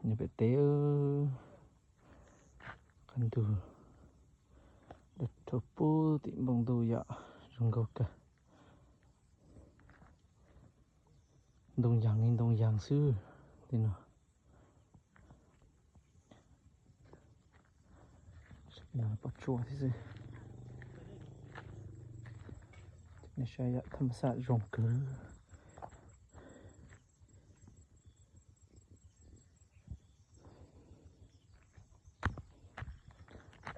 Nyob pem teb, qab ntug dawb rhuv pub tim npoo ntuj yom, zoo nkauj kawg. Ntoo yaas li ntoo yaas xwb, tim no. Pob tsuas thiab xwb. Nej saib yom, thaj ma xaj zoo kawg.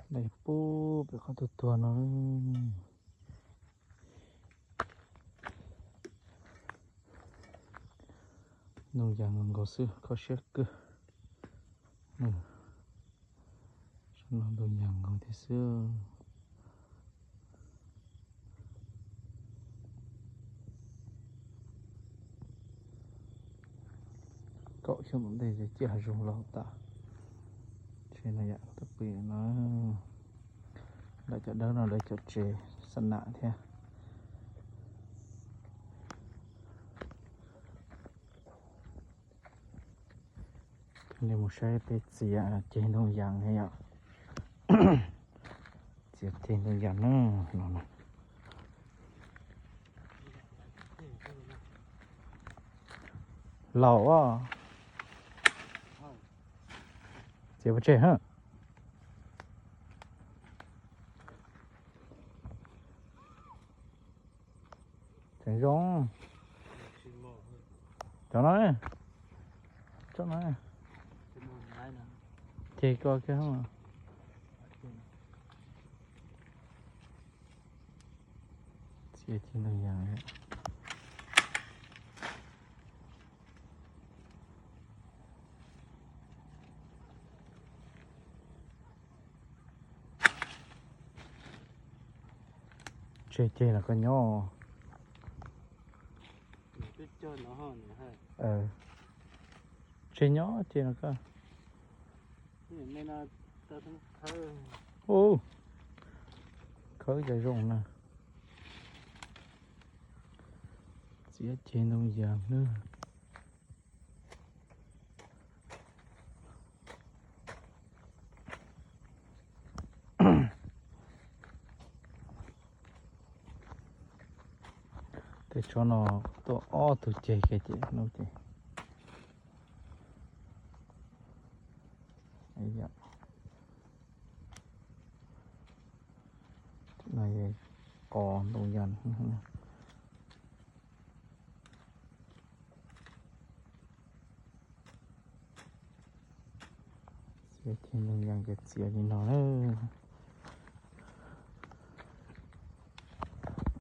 Dai pub pem qhov tuag tuag no. Ntoo yaas nkaus nkaus xwb, kho siab kawg. Saum no ntoo yaas nkaus thiab xwb. Kaum xyoo tom ntej ces ciaj hav zoov los tas. Tsev no yom, tus pw no, lawv cov dawb no lawv cov tsev xa nam thiab. Nej mus saib peb txiav ceg ntoo yaas ne yom. Txiav ceg ntoo yaas na, no na. Laus os. Txiav pov tseg ha. Tseem zoo. Cov no, cov no. Ceg ko kiag. Txiav ceg ntoo yaas. Tseg ceg los koj nyob. Tseg nyob ceg los koj. Ub, khawb cov zoo na. Txiav ceg ntoo yaas nawb. Tej tsob no tuaj ob tug ceg kiag ces hnub ces no qos ntoo yaas. Txiav ceg ntoo yaas ces txiav li no nawb.